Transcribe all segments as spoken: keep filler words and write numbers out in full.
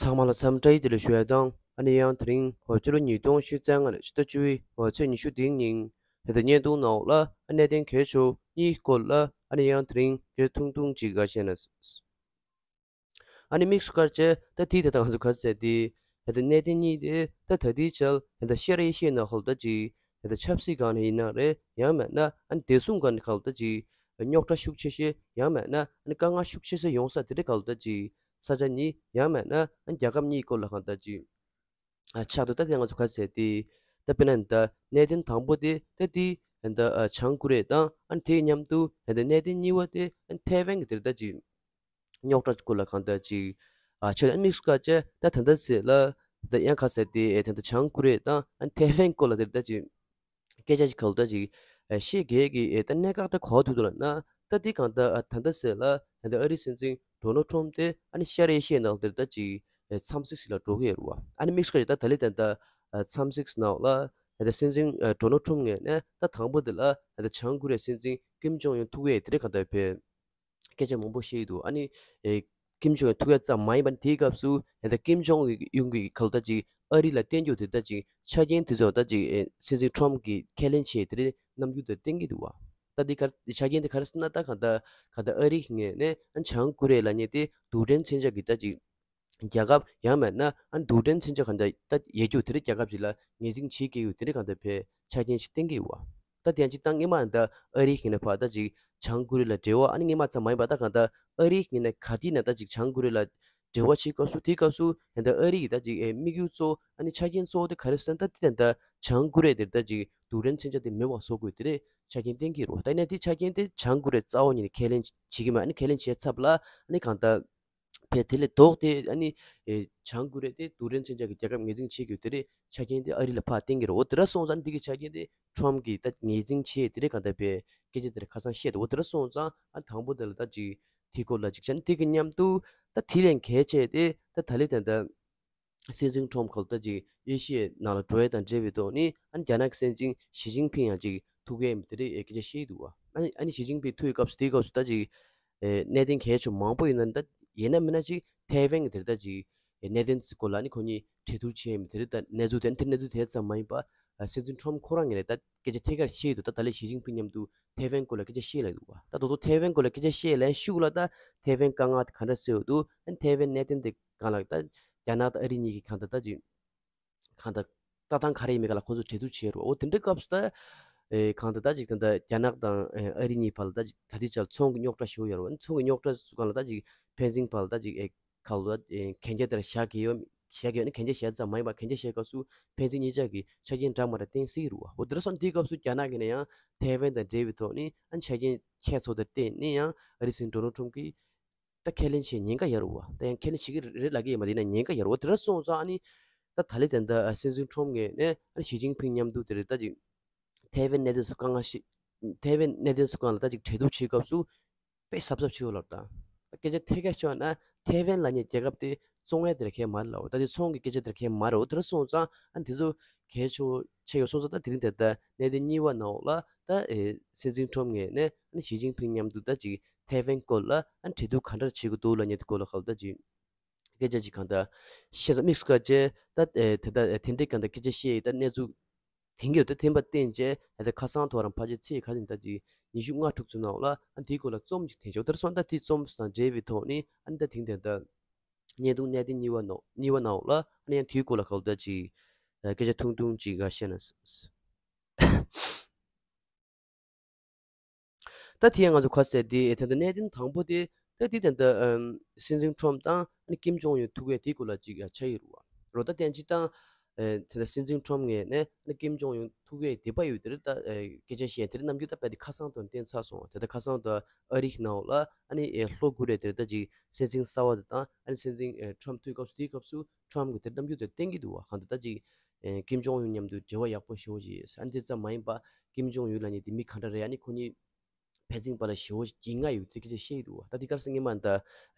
ཚང་མ་ལ་འཚམས་བཀྲ་ཡི་བདེ་ལེགས་ཞུ་ཡ་དང་། ཨ་ནི་ཡང་དེ་རིང་འོ་སྤྱི་ལོ་ཉིས་སྟོང་ཉི་ཤུ་རྩ་ལྔ་ནས་ཕྱི་ཟླ་བཅུ་པའི་འོ་ཚེས་ཉི་ཤུ་དེའི་ཉིན་ད་ལྟ་བརྙན་ཐུང་ནང་ལ་ཨ་གནད་དོན་གལ་ཆེ་བ་གཉིས་སྐོར་ལ་ཨ་ནི་ཡང་དེ་རིང་སྐད་ཆ་ཐུང་ཐུང་ཅིག་འགའ་བཤད་ན། ཨ་ནི་དམིགས་སུ་བཀར་བྱས་ད་དེའི་ད་ལྟ་ང་ཚོ་ག་ཟེར་ཏེ་ད་ལྟ་གནད་དོན་གཉིས་དེ་ད་ད་ལྟའི་ཆར་ད་ལྟ་ཤར་ཨེ་ཤི་ཡའི་ནང་ལ་ད་ཅིག་ད་ལྟ་ཆབ་སྲིད་སྒང་ནས་ཡིན་ན་རེད། ཡང་མེད་ན་ཨ་ནི་བདེ་སྲུང་སྒང་ནས་ག་ལ་ད་ཅིག་རྙོག་དྲ་ཤུགས་ཆེ་ཤོས། ཡང་མེད་ན་ཨ་ནི་དཀའ་ངལ་ཤུགས་ཆེ་ཤོས་ཡོང་ས་དེ་འདྲ་ག་ལ་ད་ཅིག་ས་ཆ་གཉིས། ཡང་མེད་ན་ཨ་ནི་རྒྱལ་ཁབ་གཉིས་སྐོར་ལ་གང་ལྟར་ཅིག་ཨ་ཆགས་འདུག་ད་དེ་ང་ཚོ་ག་ཟེར་ཏེ་ད་དཔེར་ན་ད་གནད་དོན་དང་པོ་དེ་ད་དེ་ད་ཨ་བྱང་ཀོ་རི་ཡ་དང་ཨ་ནི་དེའི་མཉམ་དུ་ད་གནད་དོན་གཉིས་པ་དེ་ཨ་ནི་ཐའེ་ཝན་གྱི་དེར་ད་ཅིག་རྙོག་དྲ་སྐོར་ལ་གང་ལྟར་ཅིག་ཨ་ཆ་དམིགས་སུ་བཀར་བྱས་ད་ད་ལྟ་ཟེར་ལ་ད་ཡང་ག་ཟེར་ཏེ་ཨེ་ད་ད་བྱང་ཀོ་རི་ཡ་དང་ཨ་ནི་ཐའེ་ཝན་སྐོར་ལ་དེར་ད་ཅིག་སྐད་ཆ་ཅིག་ག་ལ་ད་ཅིག་ཨ་བཤད་དགོས་ཀྱི་ཨེ་ད་གནད་འགག་ད་ག་པར་ཐུག་འདུག་ལབ་ན། ད་དེ་གང་ལྟར་ཨ་ད་ལྟ་ཟེར་ལ་ད་ལྟ་ཨ་རིའི་སྲིད་འཛིན་ཌོ་ནལ་ཊམ་དེ་ཨ་ནི་ཤར་ཨེ་ཤི་ཡའི་ནང་དེར་ད་ཅིག་ཨེ་འཚམས་གཟིགས་ཤིག་ལ་འགྲོ་གི་ཡོད་རེད་བ། ཨ་ནི་དམིགས་སུ་བཀར་བྱས་ད་ད་ལྟའི་ད་ལྟ་ཨ་འཚམས་གཟིགས་ནང་ལ་ད་ལྟ་སྲིད་འཛིན་ཨ་ཌོ་ནལ་ཊམ་ངོས་ནས་ད་དང་པོ་དེ་ལ་ད་ལྟ་བྱང་ཀོ་རི་ཡའི་སྲིད་འཛིན་ཀིམ་ཇོང་ཡུན་ཐུག་ཡས་དེ་རེད་གང་ལྟར་ཕེབས། སྐད་ཆ་མང་པོ་བཤད་ཀྱི་འདུག་ཨ་ནི་ཨེ་ཀིམ་ཇོང་ཡུན་ཐུག་ཡ་ཙམ་མ་ཡིན་པར་དེའི་སྐབས་སུ་ཨེ་ད་ཀིམ་ཇོང་ཡུན་གྱི་ག་ལ་ད་ཅིག་ཨ་རི་ལ་བསྟན་རྒྱུ་དེ་ད་ཅིག་ཆ་རྐྱེན་དེ་ཚོ་ད་ཅིག་ཨེ་སྲིད་འཛིན་ཊམ་གྱིས་ཁས་ལེན་བྱས་དེ་རེད་རྣམ་འགྱུར་དེ་བསྟན་གྱི་འདུག་བ། ད་དེ་ག་ཆ་རྐྱེན་དེ་ག་རེ་ཟེར་ན་ད་གང་ལྟར་གང་ལྟར་ཨ་རི་ངོས་ནས་ཨ་བྱང་ཀོ་རི་ཡ་ལབ་མཁན་དེ་རྡུལ་ཕྲན་མཚོན་ཆ་གི་ད་ཅིག་རྒྱལ་ཁབ། ཡང་མེད་ན་ཨ་རྡུལ་ཕྲན་མཚོན་ཆ་གང་ལྟར་ད་ཡོད་རྒྱུ་དེ་རིགས་རྒྱལ་ཁབ་ཅིག་ལ་ངོས་འཛིན་བྱེད་དགོས་ཡོད་དེ་རིགས་གང་ལྟར་ཕེ་ཆ་རྐྱེན་ཞིག་བསྟན་གྱི་ཡོད་བ། ད་དེ་ཡང་སྤྱིར་བཏང་སྔོན་མ་ད་ཨ་རི་ཡིན་ན་ཕར་ད་ཅིག་བྱང་ཀོ་རི་ཡ་ལ་འབྲེལ་བ། ཨ་ནི་སྔོན་མ་ཙམ་མ་ཡིན་པ་ད་གང་ལྟར་ཨ་རི་ཡིན་ན་ག་དུས་ན་ད་ཅིག་བྱང་ཀོ་རི་ཡ་ལ་འབྲེལ་བ་བྱེད་སྐབས་སུ་དེའི་སྐབས་སུ་ད་ཨ་རི་ཡི་ད་ཅིག་ཨེ་དམིགས་ཡུལ་གཙོ་བོ་ཨ་ནི་ཆ་རྐྱེན་གཙོ་བོ་དེ་ག་རེ་ཟེར་ན་ད་དེ་ད་བྱང་ཀོ་རི་ཡ་དེར་ད་ཅིག་རྡུལ་ཕྲན་མཚོན་ཆ་དེ་མེད་པ་བཟོ་དགོས་དེ་རེད་ཆ་རྐྱེན་བསྟན་གྱི་རེད་བ། ད་ཡིན་ན་དེ་ཆ་རྐྱེན་དེ་བྱང་ཀོ་རི་ཡ་རྩ་བ་ཉིད་ནས་ཁས་ལེན་བྱེད་ཀྱི་མེད། ཨ་ནི་ཁས་ལེན་བྱས་ཚར་ལ་ཨ་ནི་གང་ལྟར། ཕེ་དེ་ལས་ལྡོག་སྟེ་ཨ་ནི་ཨེ་བྱང་ཀོ་རི་ཡ་དེ་རྡུལ་ཕྲན་མཚོན་ཆ་གི་རྒྱལ་ཁབ་ངོས་འཛིན་བྱེད་དགོས་དེ་རེད་ཆ་རྐྱེན་དེ་ཨ་རི་ལ་ཕར་བསྟན་གྱི་རེད། འོ་དེ་འདྲ་སོང་ཙང་འདི་གི་ཆ་རྐྱེན་དེ་ཊམ་གྱིས་ད་ངོས་འཛིན་བྱས་དེ་རེད་གང་ལྟར་ཕེ་སྐད་ཆ་དེ་རེད་ཁ་སང་བཤད་དེ། འོ་དེ་འདྲ་སོང་ཙང་ཨ་དང་པོ་དེ་ལ་ད་ཅིག་དེའི་སྐོར་ལ་ཅིག་བྱས་ན་དེ་གི་མཉམ་དུ་ད་དེ་ལས་གལ་ཆེ་དེ་ད་ད་ལི་ད་ད་སྲིད་འཛིན་ཊམ་ག་ལ་ད་ཅིག་ཨེ་ཤི་ཡའི་ནང་ལ་འགྲོ་ཡས་དང་འབྲེལ་བའི་ཐོག་ནས་ཨ་ནི་རྒྱ་ནག་གི་སྲིད་འཛིན་ཞི་ཅིན་ཕིང་ཡང་ཅིག་ཐུག་ཡས་མི་དེ་རེད་ཨེ་སྐད་ཆ་བཤད་འདུག་བ། ཨ་ནི་ཨ་ནི་ཞི་ཅིན་ཕིང་ཐུག་ཡས་སྐབས་སུ་དེའི་སྐབས་སུ་ད་ཅིག་ཨེ་གནད་དོན་གལ་ཆེ་མང་པོ་ཡིན་ན་ད་ཡིན་ན་མིན་ན་ཅིག་ཐའེ་ཝན་གྱི་དེར་ད་ཅིག་ཨེ་གནད་དོན་དེ་སྐོར་ལ་ཨ་ནི་ཁོ་གཉིས་གྲོས་བསྡུར་བྱས་མི་དེ་རེད། ད་གནས་ཚུལ་དེ་ཨ་ནི་དེ་གནས་ཚུལ་དེ་ཙམ་མ་ཡིན་པ་ཨ་སྲིད་འཛིན་ཊམ་ཁོ་རང་ངོས་ནས་ད་སྐད་ཆ་ཐད་ཀར་བཤད་འདུག་ད་ད་ལོ་ཞི་ཅིན་ཕིང་མཉམ་དུ་ཐའེ་ཝན་སྐོར་ལ་སྐད་ཆ་བཤད་ལ་འདུག་བ། ད་དོ་དོ་ཐའེ་ཝན་སྐོར་ལ་སྐད་ཆ་བཤད་ལ་ཤུགས་ལ་ད་ཐའེ་ཝན་དཀའ་ངལ་དེ་ག་འདྲ་སེལ་འདུག་ཨ་ནི་ཐའེ་ཝན་གནད་དོན་དེ་གང་ལ་ད་རྒྱ་ནག་དང་ཨ་རི་གཉིས་ཀྱིས་གང་ལྟར་ད་ཅིག་གང་ལྟར་ལྟ་སྟངས་ག་རེ་ཡིན་མིན་ག་ལ་ཁོང་ཚོས་གྲོས་བསྡུར་བྱས་རོགས། འོ་དེ་འདྲའི་སྐབས་སུ་ད་ཨེ་གང་ལྟར་ད་ཅིག་ད་ལྟ་རྒྱ་ནག་དང་ཨེ་ཨ་རི་གཉིས་བར་ལ་ད་ཅིག་ད་ལྟའི་ཆར་ཚོང་གི་རྙོག་དྲ་ཞེ་པོ་ཡོད་རེད་བ། ཨ་ནི་ཚོང་གི་རྙོག་དྲ་སུ་གང་ལ་ད་ཅིག་ཕན་ཚུན་བར་ལ་ད་ཅིག་ཨེ་ག་ལ་ད་ཨེ་གན་རྒྱ་དེར་བཞག་གི་ཡོད་བཞག་གི་ཡོད་ནི་གན་རྒྱ་བཞག་ཙམ་མ་ཡིན་པ་གན་རྒྱ་བཞག་སྐབས་སུ་ཕན་ཚུན་གཉིས་ཆ་གི་ཆ་རྐྱེན་འདྲ་མི་འདྲ་བསྟན་སྲིད་ཀྱི་རེད་བ། འོ་དེ་འདྲ་སོང་དེའི་སྐབས་སུ་རྒྱ་ནག་གིས་ནས་ཡང་ཐའེ་ཝན་དང་འབྲེལ་བའི་ཐོག་ནས་ཨ་ནི་ཆ་རྐྱེན་ཁྱད་མཚར་དེ་བསྟན་ནས་ཡང་ཨ་རིའི་སྲིད་འཛིན་ཌོ་ནལ་ཊམ་གྱིས་ད་ཁས་ལེན་བྱེད་ཉེན་ཁ་ཡོད་རེད་བ། ད་ཡང་ཁས་ལེན་བྱེད་ཀྱི་རེད་ལབ་ཀྱི་ཡོད་མ་རེད། ཡིན་ན་ཉེན་ཁ་ཡོད་རེད་བ། དེ་འདྲ་སོང་ཙང་ཨ་ནི་ད་ད་ལི་ད་ལྟ་སྲིད་འཛིན་ཊམ་ངོས་ནས་ཨ་ནི་ཞི་ཅིན་ཕིང་མཉམ་དུ་དེ་རེད་ད་ཅིག་ཐའེ་ཝན་གནད་དོན་སུ་གང་ང་ཞིག་ཐའེ་ཝན་གནད་དོན་སུ་གང་ལ་ད་ཅིག་གྲོས་བསྡུར་བྱེད་སྐབས་སུ་དཔེ་གཟབ་གཟབ་བྱེད་དགོས་ལབ་ད། སྐད་ཆ་ཐད་ཀར་བཤད་ན་ཐའེ་ཝན་ལབ་མཁན་རྒྱལ་ཁབ་དེ་བཙོང་ཡ་དེ་ར་ཁས་མ་རེད་ལབ། ད་དེ་ཚོང་གི་སྐད་ཆ་དེ་ར་ཁས་མ་རེད། འོ་དེ་འདྲ་སོང་ཙང་ཨ་ནི་དེ་ཚོ་གལ་ཆེ་བོ་ཆགས་ཡོད་སོང་ཙང་ད་དེ་རིང་དེ་ལྟར་གནད་དོན་གཉིས་པ་ནང་ལ་ད་ཨེ་སྲིད་འཛིན་ཊམ་ངོས་ནས་ཨ་ནི་ཞི་ཅིན་ཕིང་མཉམ་དུ་ད་ཅིག་ཐའེ་ཝན་སྐོར་ལ་ཨ་ནི་གྲོས་བསྡུར་ག་འདྲ་བྱེད་དགོས་འདུག་ལབ་མཁན་དེ་སྐོར་ལ་ག་ལ་ད་ཅིག་སྐད་ཆ་ཅིག་གང་ལྟར་བཤད་ཙང་དམིགས་སུ་བཀར་བྱས་ད་ཨེ་དེ་ལྟར་ཨེ་དེ་འདྲའི་གང་ལྟར་སྐད་ཆ་བཤད་ཡས་ད་གནས་ཚུལ་དེང་གི་དེ་ཐེངས་པ་བསྟན་བྱས་ཨ་ད་ཁ་སང་ཐོག་རང་ཕལ་ཆེར་ཚེས་ག་ཟིན་ད་ཅིག་ཉི་ཤུ་ལྔ་དྲུག་ཚོ་ནང་ལ་ཨ་དེའི་སྐོར་ལ་རྩོམ་ཅིག་ཐེངས་ཆོག་དེར་སོང་ད་དེའི་རྩོམ་དང་འབྲེལ་བའི་ཐོག་ནས་ཨ་ད་ཐེངས་དེ་ད་བརྙན་ཐུང་གནད་དོན་གཉིས་པ་ནང་གཉིས་པ་ནང་ལ་ཨ་ནི་ཡང་དེའི་སྐོར་ལ་ག་ལ་ད་ཅིག་སྐད་ཆ་ཐུང་ཐུང་ཅིག་ག་བཤད་ན། ད་དེ་ཡང་ང་ཚོ་ག་ཟེར་དེ་ད་ལྟ་གནད་དོན་དང་པོ་དེ་ད་དེ་ད་ལྟ་སྲིད་འཛིན་ཊམ་དང་ཨ་ནི་ཀིམ་ཇོང་ཡུན་ཐུག་ཡས་དེའི་སྐོར་ལ་ཅིག་ཆགས་ཡོད་རེད་བ། རོ་ད་དེ་ཡང་སྤྱིར་བཏང་ཨེ་དེ་ལ་སྲིད་འཛིན་ཊམ་ངོས་ནས་ཨ་ནི་ཀིམ་ཇོང་ཡུན་ཐུག་ཡས་དད་པ་ཡོད་དེ་རེད་ད། ཨེ་སྐད་ཆ་བཤད་དེ་རེད་རྣམ་འགྱུར་ད་དཔེ་དེ་ཁ་སང་དུ་བསྟན་ཚར་སོང་། དེ་ད་ཁ་སང་དུ་ཨ་རིའི་ནང་ལ་ཨ་ནི་ཨེ་ལྷོ་ཀོ་རི་ཡ་དེ་རེད་ད་ཅིག་སྲིད་འཛིན་གསར་པ་དེ་དང་ཨ་ནི་སྲིད་འཛིན་ཨེ་ཊམ་ཐུག་སྐབས་སུ་དེའི་སྐབས་སུ་ཊམ་གྱིས་དེ་རྣམ་འགྱུར་དེ་བསྟན་གྱི་འདུག་བ། གང་ལྟར་ད་ཅིག་ཨེ་ཀིམ་ཇོང་ཡུན་མཉམ་དུ་འབྲེལ་བ་ཡག་པོ་ཞེ་པོ་ཅིག་ཡོད། ཨ་ནི་དེ་ཙམ་མ་ཡིན་པ་ཀིམ་ཇོང་ཡུན་ལབ་མཁན་དེ་མི་ག་འདྲ་རེད། ཨ་ནི་ཁོ་གཉིས་ཕན་ཚུན་བར་ལ་ཞེ་པོ་ཅིག་རྒྱུས་མངའ་ཡོད་དེ་སྐད་ཆ་བཤད་ཀྱི་འདུག་བ། ད་དེ་ག་རེ་ཟེར་སྔོན་མ་ད་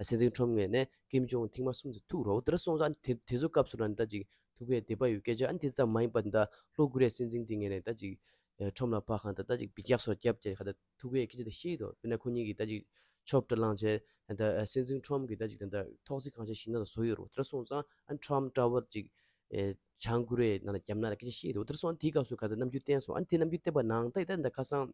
སྲིད་འཛིན་ཊམ་ངོས་ནས་ཀིམ་ཇོང་ཐེངས་མ་གསུམ་ཙམ་ཐུག་རོགས་དེ་འདྲ་སོང་ཙང་དེ་དེ་ཚོ་སྐབས་སུ་ར་ད་ཅིག་ཐུག་པའི་དད་པ་ཡོད་སྐད་ཆ། ཨ་ནི་དེ་ཙམ་མ་ཡིན་པ་ད་ལྷོ་ཀོ་རི་ཡ་སྲིད་འཛིན་དེ་ངོས་ནས་ད་ཅིག་ཊམ་ལ་ཕར་གང་ད་ད་ཅིག་འབུད་རྒྱག་སོགས་བརྒྱབ་ཀྱི་ག་ད་ཐུག་པའི་སྐད་ཆ་དེ་བཤད་ཀྱི་འདུག་དཔེར་ན་ཁོ་གཉིས་ཀྱིས་ད་ཅིག་ ཆོབ་ཏྲ་བླངས་བྱས་ད་སྲིད་འཛིན་ཁྲོམ་གྱིས་ད་ཅིག་ད་ད་ཐོག་སི་ཁང་ཆེན་བཞི་ནང་ལ་བཟོ་ཡོད་རེད། དེ་སོང་ཙང་ཨ་ཁྲོམ་ཊ་ཝར་ཅིག་ཨེ་བྱང་ཀོ་རི་ཡའི་ནང་ལ་བརྒྱབ་ན་ལ་སྐད་ཆ་བཤད་འདུག་དེ་སོང་དེའི་སྐབས་སུ་ག་ད་རྣམ་འགྱུར་བསྟན་སོང་། ཨ་ནི་དེ་རྣམ་འགྱུར་བསྟན་པ་ནང་ད་ད་ད་ཁ་སང་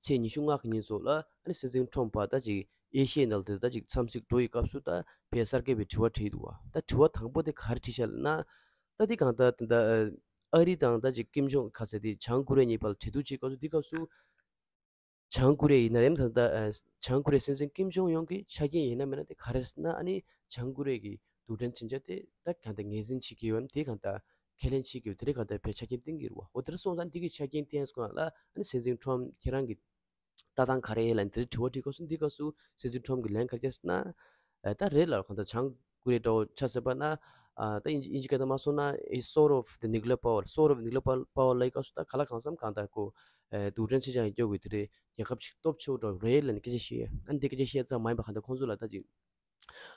ཚེས་ཉི་ཤུ་ལྔ་གི་ཉིན་ཚོ་ལ་ཨ་ནི་སྲིད་འཛིན་ཁྲོམ་པ་ད་ཅིག་ཨེ་ཤི་ཡའི་ནང་ལ་དེ་ད་ཅིག་འཚམས་གཟིགས་འགྲོ་ཡི་སྐབས་སུ་ད་ཕའི་གསར་འགོད་པའི་དྲི་བ་དྲིས་འདུག་བ། ད་དྲི་བ་དང་པོ་དེ་ག་རེ་དྲིས་ཤག་ལབ་ན། ད་དེ་གང་ལྟར་དེ་འདྲ་ཨ་རི་དང་ད་ཅིག་ཀིམ་ཇོང་ག་ཟེར་དེ་བྱང་ཀོ་རི་ཡ་གཉིས་བར་ལ་གྲོས་བསྡུར་བྱེད་སྐབས་སུ་དེ་སྐབས་སུ་བྱང་ཀོ་རི་ཡ་ཡིན་ན་རེམ་ད་ད་བྱང་ཀོ་རི་ཡའི་སྲིད་འཛིན་ཀིམ་ཇོང་ཡོང་གི་ཆ་རྐྱེན་ཡིན་ན་མིན་ན་དེ་ག་རེ་ཟེར་ན། ཨ་ནི་བྱང་ཀོ་རི་ཡ་གི་རྡུལ་ཕྲན་མཚོན་ཆ་དེ་ད་གང་ལྟར་ངོས་འཛིན་བྱེད་ཀྱི་ཡོད་དེ་གང་ལྟར་ཁས་ལེན་བྱེད་ཀྱི་ཡོད་དེ་རེད། གང་ལྟར་བའི་ཆ་རྐྱེན་བསྟན་གྱི་རེད་བ། འོ་དེ་འདྲ་སོང་ཙང་འདི་གི་ཆ་རྐྱེན་བསྟན་སོང་ལ་ཨ་ནི་སྲིད་འཛིན་ཁྲོམ་ཁྱེད་རང་གི་ལྟ་སྟངས་ག་རེ་ཡིན་ལབ་དེ་དྲི་བ་དྲིས་སྐབས་སུ་འདི་སྐབས་སུ་སྲིད་འཛིན་ཁྲོམ་གྱི་ལན་ག་རེ་བརྒྱབ་ཟེར་ན། ཨ་ད་རེད་ལ་གང་ལྟར་བྱང་ཀོ་རི་ཡ་འདྲ་བོ་ཆ་བཞག་པ་ན། ཨ་ད་དབྱིན་ཇི་དབྱིན་ཇི་སྐད་ཐོག་མ་སོང་ན་ཨེ་sort of the nuclear power, sort of nuclear power ལབ་སྐབས་སུ་ད་ག་ལ་གང་འཚམ་གང་ལྟར་ཁོ་ཨེ་རྡུལ་ཕྲན་མཚོན་ཆ་ཡང་སྐྱོ་དགོས་དེ་རེད། རྒྱལ་ཁབ་ཅིག་སྟོབས་ཆེ་བོ་འདྲ་བོ་རེད་ལབ་ནས་སྐད་ཆ་བཤད། ཨ་ནི་དེ་སྐད་ཆ་བཤད་ཙམ་མ་ཡིན་པ་གང་ལྟར་ཁོང་ཚོ་ལ་ད་ཅིག་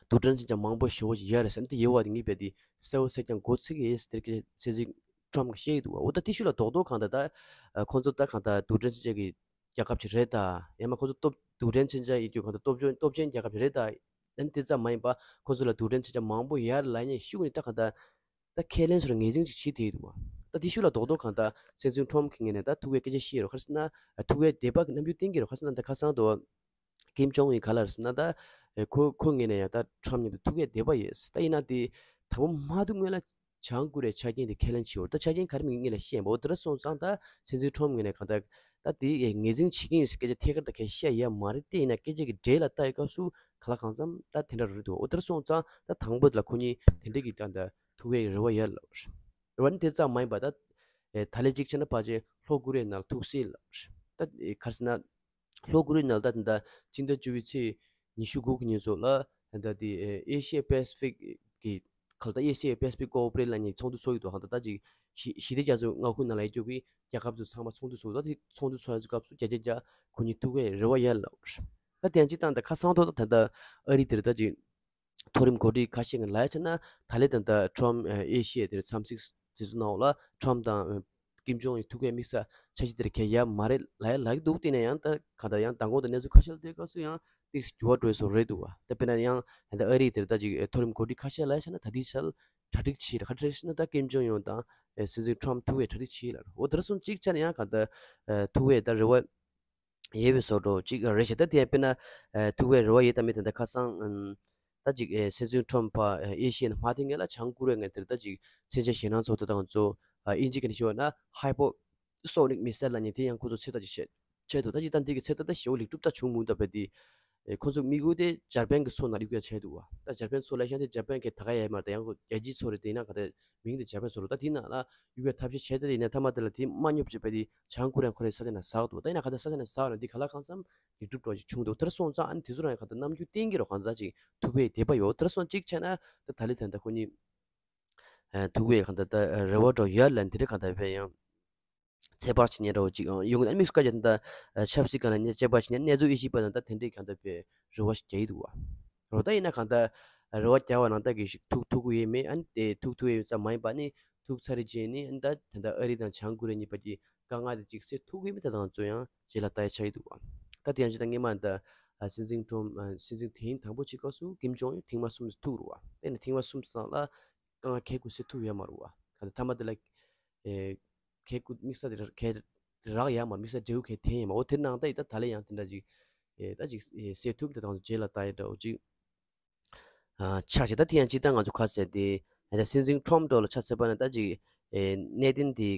རྡུལ་ཕྲན་མཚོན་ཆ་མང་པོ་ཞེ་པོ་ཅིག་ཡོད་རེད་ཟེར་ནས་དེ་ཡོད་པ་དེ་ངས་བལྟས་དེ་གསལ་པོ་གསལ་རྐྱང་མགོ་ཚོད་ཀྱི་ཡོད་ཟེར་དེ་སྐད་ཆ་སྲིད་འཛིན་ཁྲོམ་གྱིས་བཤད་ཀྱི་འདུག་བ། འོ་ད་དེ་ཤུགས་ལ་རྡོག་རྡོག་གང་ལྟར་ད་ཁོང་ཚོ་ད་གང་ལྟར་རྡུལ་ཕྲན་མཚོན་ཆ་གི་རྒྱལ་ཁབ་ཅིག་རེད་ད། ཡང་མ་ཁོ་ཚོ་སྟོབས་རྡུལ་ཕྲན་མཚོན་ཆ་ཡོད་རྒྱུ་གང་ལྟར་སྟོབས་ཆེན་སྟོབས་ཆེན་རྒྱལ་ཁབ་ཅིག་རེད་ད། ཨ་ནི་དེ་ཙམ་མ་ཡིན་པ་ཁོ་ཚོ་ལ་རྡུལ་ཕྲན་མཚོན་ཆ་མང་པོ་ཡར་ལ་ཉེ་ཤུགས་ནས་ད་གང་ལྟར་ད་ཁས་ལེན་སོར་ངེས་འཛིན་ཅིག་བྱེད་དེ་འདུག་བ། ད་དེ་ཤུགས་ལ་རྡོག་རྡོག་གང་ལྟར་སྲིད་འཛིན་ཁྲོམ་གྱི་ངོས་ནས་ད་ཐུག་པའི་སྐད་ཆ་བཤད་རོགས་ཁ་སང་ན་ཐུག་པའི་དད་པ་གི་རྣམ་འགྱུར་བསྟན་གྱི་རོགས་ཁ་སང་ན་ད་ཁ་སང་དུ་ཀིམ་ཇོང་ཡིན་ག་ལ་རེད་ཟེར་ན་ད་ཁོ་ཁོ་ངོས་ནས་ཡང་ད་ཁྲོམ་མཉམ་དུ་ཐུག་པའི་དད་པ་ཡོད་ད་ཡིན་ན་དེ་དང་པོ་མ་ཐུག་སྔོན་ལ། བྱང་ཀོ་རི་ཡའི་ཆ་རྐྱེན་དེ་ཁས་ལེན་བྱེད་འོར་ད་ཆ་རྐྱེན་ག་རེ་མིན་ངེས་ལ་ཤེས་ཡིན་པ། འོ་དེ་འདྲ་སོང་ཙང་ད་སྲིད་འཛིན་ཁྲོམ་ངོས་ནས་གང་ལྟར་ད་དེ་ངོས་འཛིན་བྱེད་ཀྱི་ཡིན་ཟེར་སྐད་ཆ་ཐད་ཀར་ད་གས་བཤད་ཡ་མ་རེད། དེ་ཡིན་ན་སྐད་ཆ་གི་འབྲས་ལ་ལྟ་ཡི་སྐབས་སུ་ག་ལ་གང་འཚམ་ད་དེ་འདྲ་རེད་འདུག་འོ་དེ་འདྲ་སོང་ཙང་ད་དང་པོ་དེ་ལ་ཁོ་གཉིས་དེ་འདྲ་གི་ད་ད་ཐུག་པའི་རེ་བ་ཡོད་ལ་རེད་བ། ནི་དེ་ཙམ་མ་ཡིན་པ་ད་ད་ལན་གཅིག་བྱས་ན་ཕལ་ཆེར་ལྷོ་ཀོ་རི་ཡའི་ནང་ལ་ཐུག་སྲིད་ལ་རེད། ད་ག་རེ་ཟེར་ན། ལྷོ་ཀོ་རི་ཡ་ནང་ད་ད་སྤྱི་ཟླ་བཅུ་པའི་ཚེས་ཉི་ཤུ་དགུ་གི་ཉིན་ཚོ་ལ་ད་དེ་ཨེ་ཤི་ཡ་པེ་སི་ཕིག་གི་ག་ལ་ད་ཨེ་ཤི་ཡ་པེ་སི་ཕིག་ཀོ་ཨོ་པ་རེ་ཤན་ལབ་མཁན་ཚོགས་འདུ་ཚོགས་ཡོད་འདུག་ཧང་ད་ད་ཅིག་ཞི་ཞི་བདེ་རྒྱ་མཚོའི་མངའ་ཁུལ་ནང་ལ་ཡོད་རྒྱུ་གི་རྒྱལ་ཁབ་ཚོ་ཚང་མ་ཚོགས་འདུ་ཚོགས་ད་དེ་ཚོགས་འདུ་ཚོགས་ཡ་ཚོ་སྐབས་སུ་བརྒྱ་ཆ་བརྒྱ་ཁོ་གཉིས་ཐུག་པའི་རེ་བ་ཡོད་ལ། ད་དེ་ཡང་ཅི་ད་ད་ཁ་སང་ཐོག་ད་ད་ཨ་རི་དེར་ད་ཅིག་མཐོ་རིམ་འགོ་ཁྲིད་ཁ་ཤས་ཀྱིས་ལབ་ཡ་བྱས་ན་ད་ལན་ད་ད་ཁྲོམ་ཨེ་ཤི་ཡ་དེར་འཚམས་གཟིགས་དེ་ཚོ་ནང་ལ་ཁྲོམ་དང་ཀིམ་ཇོང་ཡི་ཐུག་པའི་དམིགས་བསལ་འཆར་གཞི་དེར་གལ་ཡ་མ་རེད་ལབ་ཡ་ལབ་ཀྱི་འདུག་དེ་ནས་ཡང་ད་ག་ད་ཡང་མདང་དགོང་དུ་གནས་ཚུལ་ཁ་ཤས་ལ་ལྟོས་སྐབས་སུ་ཡང་ཏིག་འགྱུར་བ་འགྲོ་ཡ་བཟོ་རེད་འདུག་བ། ད་དཔེར་ན་ཡང་ད་ཨ་རི་དེར་ད་ཅིག་མཐོ་རིམ་འགོ་ཁྲིད་ཁ་ཤས་ལབ་ཡ་བྱས་ན་ད་ལྟའི་ཆར་གྲ་སྒྲིག་བྱས་ལ་ག་རེ་རེད་ཟེར་ན་ད་ཀིམ་ཇོང་ཡོན་དང་སྲིད་འཛིན་ཁྲོམ་ཐུག་པའི་གྲ་སྒྲིག་བྱས་ལ་འོ་དེ་འདྲ་སོང་གཅིག་ཆ་ནས་ཡང་ག་ད་ཐུག་པའི་ད་རེ་བ། ཡོད་པའི་བཟོ་འདྲ་ཅིག་རེད་ཤག་ད་དེ་ཡང་དཔེར་ན་ཨ་ཐུག་པའི་རེ་བ་ཡོད་དམ་མེད་དེ་འདྲ་ཁ་སང་ཨམ་ད་ཅིག་ཨེ་སྲིད་འཛིན་ཁྲོམ་ཕར་ཨེ་ཤི་ཡའི་ནང་མ་ཐེངས་སྔོན་ལ་བྱང་ཀོ་རི་ཡ་ངོས་དེར་ད་ཅིག་མཚོན་ཆ་ཞེད་སྣང་ཚོགས་དེ་དང་ཚོ་ཨ་དབྱིན་ཇི་སྐད་ནས་ཞུ་བ་ན་ཧའི་པོ་སོ་ནིག་མི་སེལ་ལབ་མཁན་དེ་ཡང་ཁོ་ཚོ་ཚོད་ལྟ་ཅིག་བྱས་བྱས་འདུག་ད་ཅིག་ད་འདི་གི་ཚོད་ལྟ་ད་ཞེ་པོ་ལེགས་གྲུབ་ད་བྱུང་མི་འདུག་པས་དེ་ཨེ་ཁོ་ཚོ་དམིགས་ཡུལ་དེ་འཇར་པན་གྱི་མཚོ་ནང་གཡུག་ཡ་བྱས་འདུག་བ། ད་འཇར་པན་མཚོ་ལབ་ཤག་དེ་འཇར་པན་གྱི་ད་ག་ཡ་མ་རེད་ད་ཡང་ཁོ་རྒྱལ་སྤྱིའི་མཚོ་རེད་དེ་ཡིན་ན་ག་ད། མིང་དེ་འཇར་པན་བཟོ་རོགས་ད་དེའི་ནང་ལ་གཡུག་ཡ་ཐབས་ཤེས་བྱས་ཏེ་ཡིན་ན་མཐའ་མ་དེ་ལ་དེ་མ་སྙོབ་བྱས་པ་དེ་བྱང་ཀོ་རི་ཡ་ཁོ་རའི་ས་ཆ་ནས་ཟག་འདུག་ད་ཡིན་ན་ག་ད་ས་ཆ་ནས་ཟག་ར་འདི་ག་ལ་གང་འཚམ་ལེགས་གྲུབ་འདྲ་ཅིག་བྱུང་འདུག་དེར་སོང་ཙང་ཨ་ནི་དེ་ཚོ་རང་ག་ད་རྣམ་འགྱུར་བསྟན་གྱི་རོགས་གང་ད་ཅིག་ཐུག་པའི་དད་པ་ཡོད་དེར་སོང་གཅིག་བྱས་ན་ད་ད་ལི་ད་ད་ཁོ་གཉིས་ཐུག་པའི་གང་ད་ད་རེ་བ་འདྲ་ཡོད་ལ་འདི་རེ་གང་ད་བས་ཡང་ཚོད་དཔག་བྱེད་མཁན་འདྲ་ཅིག་ཡོང་གི་ན་དམིགས་སུ་བཀར་བྱས་ད་ཆབ་སྲིད་སྒང་ལ་ནས་དཔྱད་པ་བྱེད་མཁན་གནས་ཚུལ་དབྱེ་ཞིབ་པ་དང་ད་དེ་འདྲའི་གང་ད་བས་རེ་བ་ཞིག་རྒྱག་གི་འདུག་བ། རོ་ད་ཡིན་ན་གང་ལྟར་རེ་བ་རྒྱག་པ་ནང་ལྟར་གྱི་ཞིག་ཐུག་ཐུག་གི་ཡོད་མེད་ཨ་ནི་དེ་ཐུག་ཐུག་ཡོད་ཙམ་མ་ཡིན་པ་ནི་ཐུག་ཚར་རྗེས་ནི་ཨ་ནི་ད་ད་ལྟ་ཨ་རི་དང་བྱང་ཀོ་རི་ཡ་གཉིས་པ་གྱི་དཀའ་ངལ་དེ་ཅིག་སེལ་ཐུབ་ཀྱི་མེད་ད་དང་ཚོ་ཡང་རྗེས་ལ་ལྟ་ཡ་ཆགས་ཀྱི་འདུག་བ། ད་དེ་ཡང་ཅི་ད་སྔོན་མ་ད་སྲིད་འཛིན་ཁྲོམ་སྲིད་འཛིན་དེ་རིང་དང་པོ་ཅིག་སྐབས་སུ་ཀིམ་ཇོང་ཡུན་ཐེངས་མ་གསུམ་ཐུག་རུ་བ། དེ་ནི་ཐེངས་མ་གསུམ་ཙམ་ལ་དཀའ་ངལ་གལ་ཁུ་སེལ་ཐུབ་ཡོད་མ་རུ་བ། ད་ད་མཐའ་མ་དེ་ལ་ཨེ་གལ་ཁུ་དམིགས་བསལ་དེ་གལ་རག་ཡ་མ་རུ་དམིགས་བསལ་འབྲས་བུ་གལ་ཐེན་ཡ་མ་འོ་དེ་ནང་ད་ཡི་ད་ད་ལེ་ཡང་དེ་འདྲ་ཅིག་ཨེ་ད་ཅིག་ཨེ་སེལ་ཐུབ་དེ་དང་རྗེས་ལ་ལྟ་ཡ་འདྲ་བོ་ཅིག་ཆགས་ཤིག་ད་དེ་ཡང་ཅི་ལྟར་ང་ཚོ་ཁ་གསལ་ཏེ་ད་སྲིད་འཛིན་ཁྲོམ་འགྲོ་ལ་ཆ་ཟེར་བ་ན་ད་ཅིག་གནད་དོན་དེ་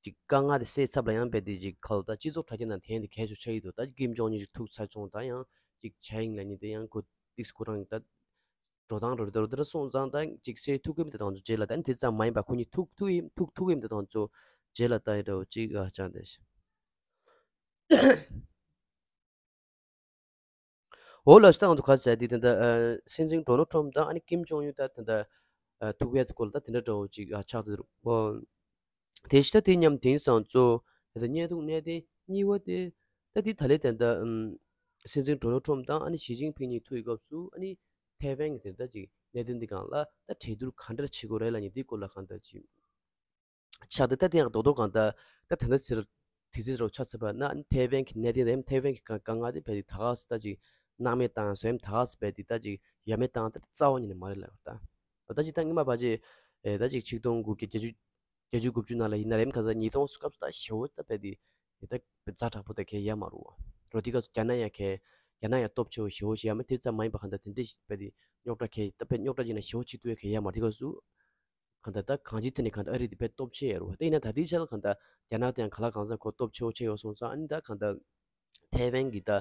ཅིག་དཀའ་ངལ་དེ་སེལ་ཚབ་ལ་ཡང་རྦད་དེ་ཅིག་ཁ་ལོ་ད་སྤྱི་ཚོགས་དྲ་རྒྱ་ནང་དེ་ཡང་དེ་གལ་ཆེ་ཆགས་ཡི་འདུག་ད་ཀིམ་ཇོང་གཉིས་ཅིག་ཐུག་ཚར་བྱུང་ད་ཡང་ཅིག་བྱ་ཡིན་ལ་ནི་དེ་ཡང་ཁོ་ཏིག་སི་ཁོ་རང་ད་འགྲོ་སྟངས་འགྲོ་རེད་འདུག་དེ་སོང་ཙང་ད་ཅིག་སེལ་ཐུབ་ཀྱི་མི་དེ་དང་ཚོ་རྗེས་ལ་ད་ནི་དེ་ཙམ་མ་ཡིན་པ་ཁོ་གཉིས་ཐུག་ཐུག་ཡིན་ཐུག་ཐུག་ཡིན་དེ་དང་ཚོ་རྗེས་ལ་ད་ཡི་འདྲ་བོ་ཅིག་ཨ་ཅང་དེ། འོ་ལགས་སོ། ད་ང་ཚོ་ག་ཟེར་དེ་ད་ལྟ་ཨ་སྲིད་འཛིན་ཌོ་ནལ་ཁྲོམ་དང་ཨ་ནི་ཀིམ་ཇོང་ཡུན་ད་ད་ལྟ་ཨ་ཐུག་ཡ་སྐོར་ལ་ད་དེ་འདྲ་འདྲ་བོ་ཅིག་ཨ་ཆགས་འདུག་ཨོ། དེ་ཕྱི་ད་དེ་མཉམ་དེང་སང་གཙོ་ད་ལྟ་བརྙན་ཐུང་གནད་དོན་གཉིས་པ་དེ་ད་དེ་ད་ལྟའི་ད་ལྟ་ཨམ་སྲིད་འཛིན་ཌོ་ནལ་ཁྲོམ་དང་ཨ་ནི་ཞི་ཅིན་ཕིང་གཉིས་ཐུག་ཡི་སྐབས་སུ་ཨ་ནི་ཐའེ་ཝན་གྱི་དེ་ད་ཅིག་གནད་དོན་འདི་སྒང་ལ་ད་གྲོས་བསྡུར་ག་འདྲ་བྱེད་དགོས་རེད་ལབ་མཁན་འདི་སྐོར་ལ་གང་ལྟར་ཅིག་ཆགས་ཏེ་ད་དེ་ཡང་རྡོག་རྡོག་གང་ལྟར་ད་ད་ལྟ་ཚེ་རབས་དུས་ཚོད་རོགས་ཆ་ཚེ་བ་ན་ཐའེ་ཝན་གྱི་གནད་དོན་དེ་ཐའེ་ཝན་གྱི་དཀའ་དཀའ་ངལ་དེ་བས་ད་ག་ས་ད་ཅིག་ སྣང་མེད་བཏང་བཟོད་གསོལ་ད་ཟེར་བས་དེ་ད་ཅིག་ཡ་མེད་བཏང་དེ་རྩ་བ་ཉིད་ནས་མ་རེད་ལབ་ད། ད་ཅིག་ད་སྔོན་མ་ཕལ་ཆེར་ད་ཅིག་ཆིག་སྟོང་དགུ་བརྒྱ་བརྒྱད་ཅུ་བརྒྱད་ཅུ་དགུ་བཅུ་ནང་ལ་ཡིན་ན་རེམ་གང་ད་ཉིས་སྟོང་སྐབས་སུ་ད་ཞེ་བོ་ད་བས་དེ་ད་ཛ་དྲག་པོ་ད་གས་ཡ་མ་རུ་བ་རོ། དེ་སྐབས་སུ་རྒྱ་ནག་ཡ་གས་རྒྱ་ནག་ཡ་སྟོབས་ཆེ་བོ་ཞེ་བོ་ཞེ་ཡ་མེད་དེ་ཙམ་མ་ཡིན་པ་གང་ད་དེ་འདྲས་བས་དེ་རྙོག་དྲ་གས་ད་བས་རྙོག་དྲ་ཅིག་ན་ཞེ་བོ་ཆེ་ཏུ་ཡ་གས་ཡ་མ་རེད། དེ་སྐབས་སུ་གང་ལྟར་ད་གང་ཅིའི་ཐད་ནས་གང་ལྟར་ཨ་རི་དེ་དཔེ་སྟོབས་ཆེ་ཡོད་རེད་བ། དེ་ཡིན་ན་ད་ལྟའི་ཆར་ལ་གང་ལྟར་རྒྱ་ནག་དེ་ཡང་ག་ལ་གང་འཚམ་ཁོ་སྟོབས་ཆེ་བོ་ཆེ་ཡོད་སོང་ཙང་ཨ་ནི་ད་གང་ལྟར་ཐའེ་ཝན་གྱི་ད་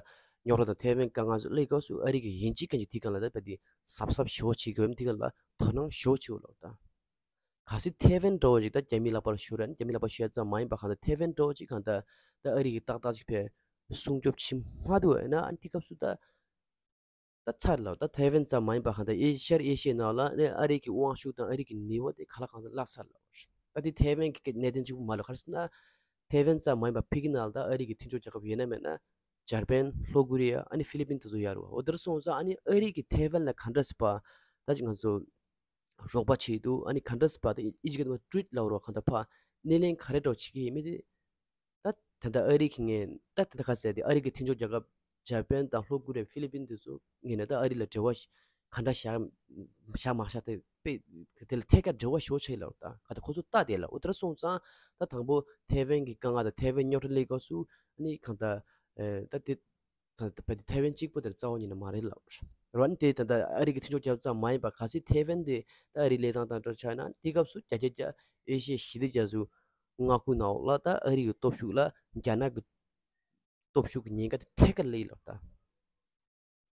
རྙོག་དྲ་དང་ཐའེ་ཝན་དཀའ་ངལ་ཚོ་སླེབས་སྐབས་སུ་ཨ་རི་གི་ཡིན་གཅིག་མིན་གཅིག་དེའི་སྒང་ལ་ད་དཔེ་དེ་གཟབ་གཟབ་ཞེ་བོ་བྱེད་དགོས་དེའི་སྒང་ལ་དོ་སྣང་ཞེ་བོ་ཆེ་བོ་ལོག་ད། གལ་སྲིད་ཐའེ་ཝན་འདྲ་བོ་ཅིག་ད་རྒྱ་མི་ལག་པར་ཤོར་ར་ནི་རྒྱ་མི་ལག་པར་ཤོར་ཡ་ཙམ་མ་ཡིན་པ་གང་ལྟར་ཐའེ་ཝན་འདྲ་བོ་ཅིག་གང་ལྟར་ད་ཨ་རི་གི་ཏག་ཏག་ཅིག་ཕེ་སྲུང་སྐྱོབ་བྱེད་མ་ཐུབ་པ་ཡིན་ན་ཨ་ནི་དེའི་སྐབས་སུ་ད། ད་ཚར་ལ་ད་ཐའེ་ཝན་ཙམ་མ་ཡིན་པ་གང་ལྟར་ཨེ་ཤར་ཨེ་ཤི་ཡའི་ནང་ལ་ནི་ཨ་རི་གི་དབང་ཤུགས་དང་ཨ་རི་གི་ནུས་པ་དེ་ག་ལ་གང་ལྟར་བརླག་ཚར་ལ། ད་དེ་ཐའེ་ཝན་གྱི་གནད་དོན་གཅིག་པུ་མ་ལ་ག་རེ་ཟེར་ན། ཐའེ་ཝན་ཙམ་མ་ཡིན་པ་ཕ་གི་ནང་ལ་ད་ཨ་རི་གི་མཐུན་ཕྱོགས་རྒྱལ་ཁབ་ཡོད་ན་མེད་ན། འཇར་པན་ལྷོ་ཀོ་རི་ཡ་ཨ་ནི་ཧྥི་ལི་པིན་དེ་ཚོ་ཡོད་རེད་བ། འོ་དེར་སོང་ཙང་ཨ་ནི་ཨ་རི་གི་ཐའེ་ཝན་ལ་ག་འདྲ་ཟེར་བ། ད་ཅིག་ང་ཚོ་རོགས་པ་བྱེད་དུས་ཨ་ནི་ག་འདྲ་ཟེར་བ་ད་ཨི་ཇི་གི་ནང་ཊི་རིཊ་ལབ་རོགས་གང་ལྟར་ཕ་སྣེ་ལེན་ག་རེ་འདྲ་བོ་བྱེད་ཀྱི་ཡིན་མིན་དེ། ད་ད་ལྟ་ཨ་རི་གི་ངས་ད་ད་ལྟ་ཁ་གསལ་དེ་ཨ་རི་གི་མཐུན་ཕྱོགས་རྒྱལ་ཁབ་འཇར་པན་དང་ལྷོ་ཀོ་རི་ཡ་ཧྥི་ལི་པིན་དེ་ཚོ་ངས་ནས་ད་ཨ་རི་ལ་འབྲེལ་བ་ཞིག་ག་འདྲ་བཞག་བཞག་མ་བཞག་དེ་དཔེ་དེ་ལ་ཐད་ཀར་འབྲེལ་བ་ཞོ་ཆེ་ལ་ད་ག་ད་ཁོ་ཚོ་ལྟ་དེ་ལ་འོ་དེར་སོང་ཙང་ད་དང་པོ་ཐའེ་ཝན་གྱི་དཀའ་ངལ་དང་ཐའེ་ཝན་རྙོག་དྲ་སླེབས་སྐབས་སུ་ཨ་ནི་གང་ལྟར་ད་དེ་ད་ད་ཐའེ་ཝན་གཅིག་པོ་དེར་རྩ་བ་ཉིད་ནས་མ་རེད་ལ་ར་ནི་དེ་ད་ད་ཨ་རི་གི་མཐུན་ཕྱོགས་རྒྱལ་ཁབ་ཙམ་མ་ཡིན་པ་གལ་སྲིད་ཐའེ་ཝན་དེ་ད་ཨ་རི་ལས་སྟངས་དང་འདྲ་ཆགས་ན་དེ་སྐབས་སུ་རྒྱ་རྒྱ་རྒྱ་ཨེ་ཤི་ཡའི་ཞི་བདེ་རྒྱ་མཚོའི། མངའ་ཁུལ་ནང་ལ་ད་ཨ་རི་གི་སྟོབས་ཤུགས་ལ་རྒྱ་ནག་གི་སྟོབས་ཤུགས་ཀྱི་ཉེན་ཁ་དེ་ཐད་ཀར་སླེབས་ཡོད་ལབ་ད།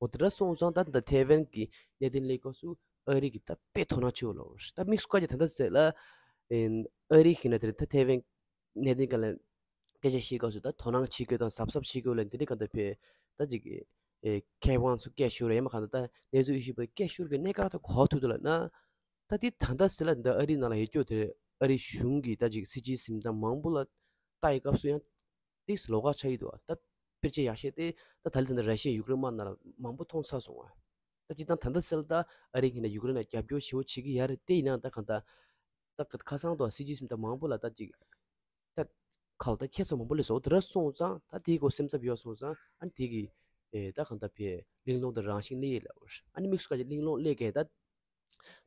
འོ་དེ་འདྲ་སོང་ཙང་ད་ད་ཐའེ་ཝན་གྱི་གནད་དོན་སླེབས་སྐབས་སུ་ཨ་རི་གི་ད་དཔེ་དོ་སྣང་ཆེ་བོ་ལབ་ད་དམིགས་སུ་བཀར་གྱི་ད་ལྟ་ཟེར་ལ་ཨ་རི་གི་ན་དེ་ད་ཐའེ་ཝན་གནད་དོན་སྒང་ལ་སྐད་ཆ་བཤད་སྐབས་སུ་ད་དོ་སྣང་བྱེད་དགོས་དང་གཟབ་གཟབ་བྱེད་དགོས་ལ་འདི་འདྲ་ག་ད་ཕེ་ད་ཅིག་མཁས་དབང་ཚོ་སྐད་ཤོར་ཡ་མ་ག་ད་ད་གནས་ཚུལ་ཡེ་ཤེས་པ་སྐད་ཤོར་གི་གནད་འགག་ད་གོ་ཐུབ་ད་ལ་ན། ད་དེ་ད་ལྟ་ཟེར་ལ་འདི་ཨ་རི་ནང་ལ་ཡོད་རྒྱུ་དེ་ཨ་རི་གཞུང་གིས་ད་ཅིག་སྲིད་སྤྱིའི་སེམས་གཏམ་མང་པོ་ལ་ལྟ་ཡི་སྐབས་སུ་ཡང་ཏིག་ལོགས་ཀ་ཆགས་ཡི་འདུག་ད་དཔེར་བརྗོད་ཡག་ཤོས་དེ་ད་ད་ལྟ་འདི་ར་ཤི་ཡ་ཡུཀ་རེན་དམག་ནང་ལ་མང་པོ་མཐོང་ཚར་སོང་བ། ད་ཅིག་ད་ད་ལྟ་ཟེར་ལ་ད་ཨ་རི་གིས་ན་ཡུཀ་རེན་ལ་རྒྱབ་སྐྱོར་ཞེ་པོ་བྱེད་ཀྱི་ཡ་རེད་དེ་ཡིན་ནའང་ད་གང་ད་ད་ཁ་སང་དུ་སྲིད་སྤྱིའི་སེམས་གཏམ་མང་པོ་ལ་ད་ཅིག་ད་ཁ་ལ་ད་ཁྱད་མཚར་མང་པོ་སླེབས་སོང་དེ་འདྲ་སོང་ཙང་ད་དེའི་སྐོར་སེམས་འཚབ་ཡོད་སོང་ཙང་ཨ་ནི་དེ་གི་ཨེ་ད་གང་ལྟར་ཕེ་གླེང་སློང་དང་རང་བཞིན་སླེབས་ཡོད་ལ། ཨ་ནི་དམིགས་སུ་བཀར་གྱི་གླེང་སློང་སླེབས་མཁན་ད་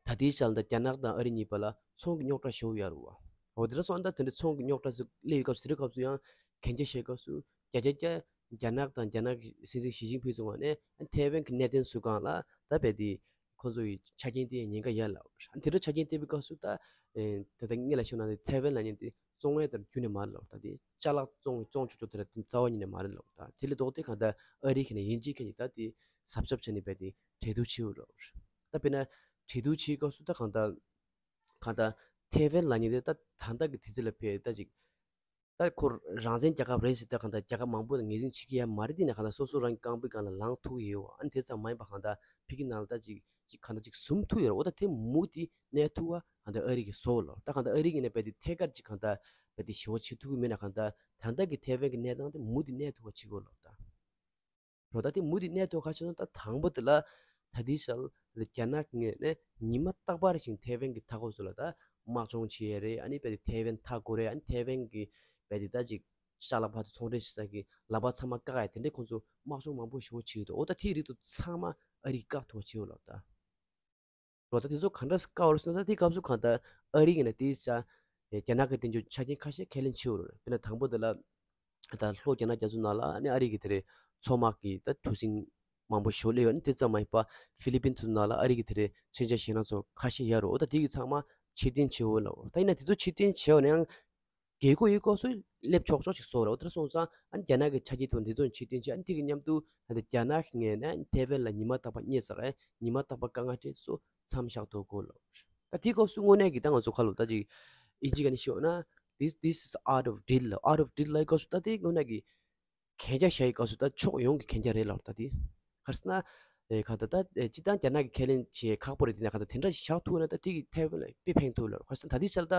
ད་ལྟའི་ཆར་ད་རྒྱ་ནག་དང་ཨ་རི་གཉིས་བར་ལ་ཚོང་གི་རྙོག་དྲ་ཞེ་པོ་ཡོད་རེད་བ། འོ་དེ་འདྲ་སོང་ད་དེ་འདྲ་ཚོང་གི་རྙོག་དྲ་ཟིག་སླེབས་ཡོད་སྐབས་སུ་དེ་འདྲ་སྐབས་སུ་ཡང་གན་རྒྱ་བཤད་སྐབས་སུ་རྒྱ་རྒྱ་རྒྱ་རྒྱ་ནག་དང་རྒྱ་ནག་གི་སྲིད་འཛིན་ཞི་ཅིན་ཕིང་ཚོ་ངོས་ནས་ཨ་ནི་ཐའེ་ཝན་གྱི་གནད་དོན་སུ་གང་ལ་ད་རྦད་དེ་ཁོ་ཚོ་ཡི་ཆ་རྐྱེན་དེ་ཉེན་ཁ་ཡོད་ལ། ཨ་ནི་དེ་འདྲ་ཆ་རྐྱེན་བསྟན་པའི་སྐབས་སུ་ད་ཨེ་ད་ལྟ་སྔོན་ལ་ཤོད་ན་ཐའེ་ཝན་ལབ་མཁན་དེ་བཙོང་ཡས་དེར་རྒྱུན་ནས་མ་རེད་ལབ། ད་དེ་ཅ་ལག་བཙོང་བཙོང་ཆོག་ཆོག་དེ་ལ་དེ་རྩ་བ་ཉིད་ནས་མ་རེད་ལབ། ད་དེ་ལས་ལྡོག་སྟེ་གང་ལྟར་ཨ་རི་གིས་ནས་ཡིན་གཅིག་མིན་གཅིག་ད་དེ་གཟབ་གཟབ་བྱས་ནས་རྦད་དེ་གྲོས་བསྡུར་བྱེད་དགོས་རེད། ད་དཔེར་ན་གྲོས་བསྡུར་བྱེད་སྐབས་སུ་ད་གང་ལྟར་གང་ལྟར་ཐའེ་ཝན་ལབ་མཁན་དེ་ད་ད་ལྟ་གི་དུས་ཚོད་ལ་ཕེ་ད་ཅིག་ད་ཁོ་རང་བཙན་རྒྱལ་ཁབ་རེད་ཟེར་ད་གང་ལྟར་རྒྱལ་ཁབ་མང་པོ་ལ་ངོས་འཛིན་བྱེད་ཀྱི་ཡ་མ་རེད། དེ་ནས་གང་ལྟར་སོ་སོ་རང་གི་རྐང་པའི་སྒང་ལ་ལངས་ཐུབ་ཀྱི་ཡོད། ཨ་ནི་དེ་ཙམ་མ་ཡིན་པ་གང་ལྟར་ཕ་གི་ནང་ལ་ད་ཅིག་ཅིག་གང་ལྟར་ཅིག་ཟུམ་ཐུབ་ཡོད་རེད། འོ་ད་དེ་མུ་མཐུད་གནས་ཐུབ་པ་གང་ལྟར་ཨ་རི་གིས་བཟོ་ལོ། ད་གང་ལྟར་ཨ་རི་གིས་ནས་རྦད་དེ་ཐད་ཀར་ཅིག་གང་ལྟར་རྦད་དེ་ཞེ་པོ་བྱེད་ཐུབ་ཀྱི་མེད་ན་གང་ལྟར་ད་ལྟ་གི་ཐའེ་ཝན་གྱི་གནས་སྟངས་དེ་མུ་མཐུད་གནས་ཐུབ་པ་བྱེད་དགོས་ལོ་ད། རོ་ད་དེ་མུ་མཐུད་གནས་ཐུབ་ཁ་ཕྱོགས་ན་ད་དང་པོ་དེ་ལ་ད་དེའི་ཞལ་རྒྱ་ནག་ངོས་ནས་ཉི་མ་རྟག་པར་ཞིག་ཐའེ་ཝན་གྱི་མཐའ་འཁོབ་སུ་ལ་ད་དམག་སྦྱོང་བྱེད་ཡས་རེད། ཨ་ནི་རྦད་དེ་ཐའེ་ཝན་མཐའ་སྐོར་རེད། ཨ་ནི་ཐའེ་ཝན་གྱི་རྦད་དེ་ད་ཅིག་ཅ་ལག་ཕར་ཚུར་ཚོང་འབྲེལ་བྱེད་ས་གི་ལག་པ་ཚང་མ་བཀག་ཡས་དེ་འདྲས་ཁོང་ཚོ་དམག་སྦྱོང་མང་པོ་ཞེ་པོ་བྱེད་ཀྱི་འདུག་འོ་ད་དེའི་རིགས་དུ་ཚང་མ་ཨ་རིས་བཀག་ཐུབ་པ་བྱེད་འོ་ལབ་ད། རོ་ད་དེ་ཚོ་ག་འདྲ་བཀག་འོ་ཟེར་ན་ད་དེའི་སྐབས་སུ་གང་ལྟར་ཨ་རི་གིས་ནས་དེའི་ས་རྒྱ་ནག་གི་དེ་འཇོག་ཆ་རྐྱེན་ཁ་ཤས་ཁས་ལེན་བྱེད་འོ་རེད། དཔེར་ན་དང་པོ་དེ་ལ་ད་ལྷོ་རྒྱ་ནག་རྒྱ་མཚོ་ནང་ལ་ཨ་ནི་ཨ་རི་གི་དེ་རེད་མཚོ་དམག་གི་ད་གྲུ་གཟིངས་མང་པོ་ཞོ་ལེ་ཡོད། ཨ་ནི་དེ་ཙམ་མ་ཡིན་པ་ཧྥི་ལི་པིན་ཚོ་ནང་ལ་ཨ་རི་གི་དེ་རེད་མཚོན་ཆ་ཞེད་སྣང་ཚོ་ཁ་ཤས་ཡོད་རེད། འོ་ད་དེ་གི་ཚང་མ་ཕྱིར་འཐེན་བྱེད་འོ་ལབ། ད་ཡིན་ན་དེ་ཚོ་ཕྱིར་འཐེན་བྱེད་འོ་ན་ཡང་། རྒྱལ་ཁབ་ཡོད་སྐབས་སུ་སླེབས་ཆོག་ཆོག་ཅིག་བཟོ་ར། འོ་དེར་སོང་ཙང་ཨ་ནི་རྒྱ་ནག་གི་ཆ་རྐྱེན་དེ་འདི་ཚོ་ཕྱིར་འཐེན་བྱས། ཨ་ནི་དེ་གི་མཉམ་དུ་ཨ་ནི་རྒྱ་ནག་གི་ངོས་ནས་ཐའེ་ཝན་ལ་ཉི་མ་རྟག་པར་བརྙས་ཚར། ཨ་ནི་ཉི་མ་རྟག་པར་དཀའ་ངལ་འཕྲད་སོ་མཚམས་བཞག་ཐུབ་དགོས་ལོ། ད་དེའི་སྐབས་སུ་དངོས་གནས་ཀྱི་ད་ང་ཚོ་ཁ་ལོ་ད་ཅིག་ཨིན་ཇི་ག་ནས་ཤོད་ན། This, this is art of deal. Art of deal ལབ་སྐབས་སུ་ད་དེ་དངོས་གནས་ཀྱི་གན་རྒྱ་བཞག་ཡི་སྐབས་སུ་ད་ཕྱོགས་ཡོངས་ཀྱི་གན་རྒྱ་རེད་ལབ་ད་དེ། ག་རེ་ཟེར་ན། ཨེ་ག་ད་ད་ཨེ་སྤྱི་བཏང་རྒྱ་ནག་གི་ཁས་ལེན་བྱེད་ཁག་པོ་རེད། དེ་ནས་ག་ད་དེ་འདྲ་ཞིག་བཞག་ཐུབ་ན་ད་དེ་གི་ཐའེ་ཝན་ལ་དཔེ་ཕན་ཐོགས་ལ། ག་རེ་ཟེར་ན་ད་དེ་ཆར་ད་